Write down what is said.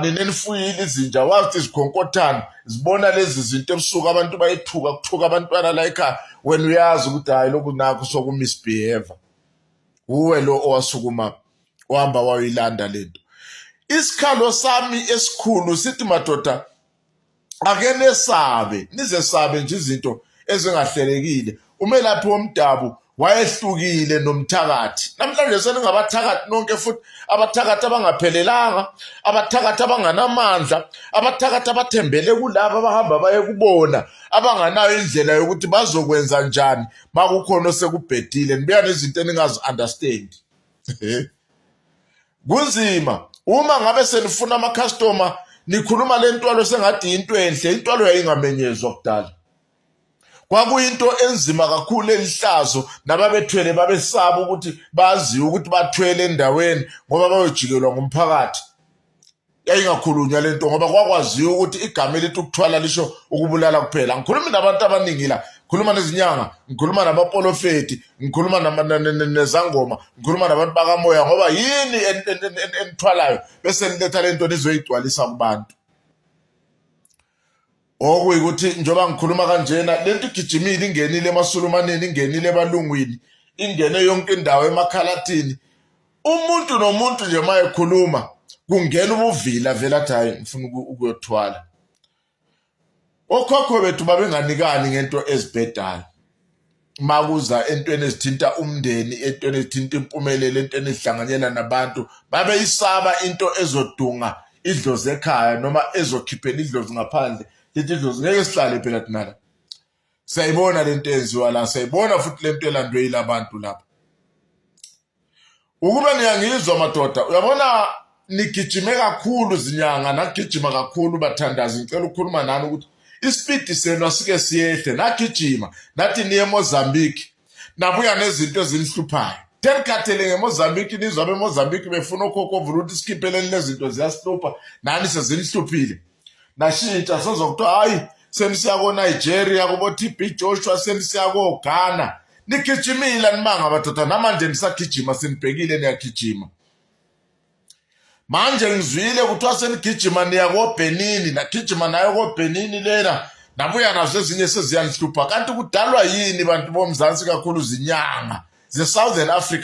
Nina enifuyile izinja, wazi ukuthi izikhonkothane zibona lezi zinto ebusuku, abantu bayethuka, kuthuka abantwana la ekhaya. Wena uyazi ukuthi hhayi, lokhu nakho sokumisbehave. Uwe lo owasukuma wahamba wayoyilanda lento. Isikhalo sami esikhulu sithi, madoda, ake nesabe, nizesabe nje izinto ezingahlelekile. Umelaphi womdabu wayehlukile nomthakathi. Namhlanje seningabathakathi nonke futhi, abathakathi abangaphelelanga, abathakathi abanganamandla, abathakathi abathembele kulaba abahamba baye kubona, abanganayo indlela yokuthi bazokwenza njani makukhona osekubhedile. Nibuya nezinto eningazi-understand. Kunzima uma ngabe senifuna amakhastoma, nikhuluma le ntwalo sengathi into enhle. Intwalo yayingamenyezwa kudala, kwakuyinto enzima kakhulu, elihlazo, nababethwele babesaba ukuthi baziwe ukuthi bathwele endaweni ngoba bayojikelwa ngumphakathi. Yayingakhulunywa lento ngoba kwakwaziwa ukuthi igama elithi ukuthwala lisho ukubulala kuphela. Ngikhuluma nabantu abaningi la, ngikhuluma nezinyanga, ngikhuluma nabapolofeti, ngikhuluma nezangoma, ngikhuluma nabantu bakamoya, ngoba yini enithwalayo bese niletha lento nizoyigcwalisa kubantu? Okuyikuthi njengoba ngikhuluma kanjena, lento igijimile, ingenile emasulumaneni, ingenile ebalungwini, ingene yonke indawo emakhalathini. Umuntu nomuntu nje uma ekhuluma kungena ubuvila vele, athi, "Hhayi, ngifuna ukuyothwala." Okhokho bethu babenganikani ngento ezibhedayo makuza entweni ezithinta umndeni, entweni ezithinta impumelelo, entweni ezihlanganyela nabantu. Babeyisaba into ezodunga idlozi ekhaya noma ezokhiphela idlozi ngaphandle, lithi idlozi ngeke sihlale phela thina la. Siyayibona lento eyenziwa la, siyayibona futhi lento elandwe yilabantu lapha. Ukube niyangizwa madoda, uyabona nigijime kakhulu zinyanga, nagijima kakhulu bathandazi. Ngicela ukukhuluma nani ukuthi isipidi senu asike siyehle. Nagijima nathi niye eMozambique, nabuya nezinto ezinihluphayo. Tenikhathele ngeMozambique, nizwa beMozambique befuna okhokho vula ukuthi sikhipheleni lezi zinto, ziyasihlupha, nani sezinihluphile. Nashintsha, sezwa kuthiwa hayi, senisiya ko-Nigeria, kubo-TB Joshua, senisiya ko-Ghana. Nigijimile, animanga madoda, namanje nisagijima, sinibhekile niyagijima. Manje ngizwile kuthiwa senigijima niya koBhenini, nagijima nayo koBhenini lena, nabuya nazo ezinye seziyanihlupha. Kanti kudalwa yini, bantu boMzansi, kakhulu zinyanga ze-Southern Africa?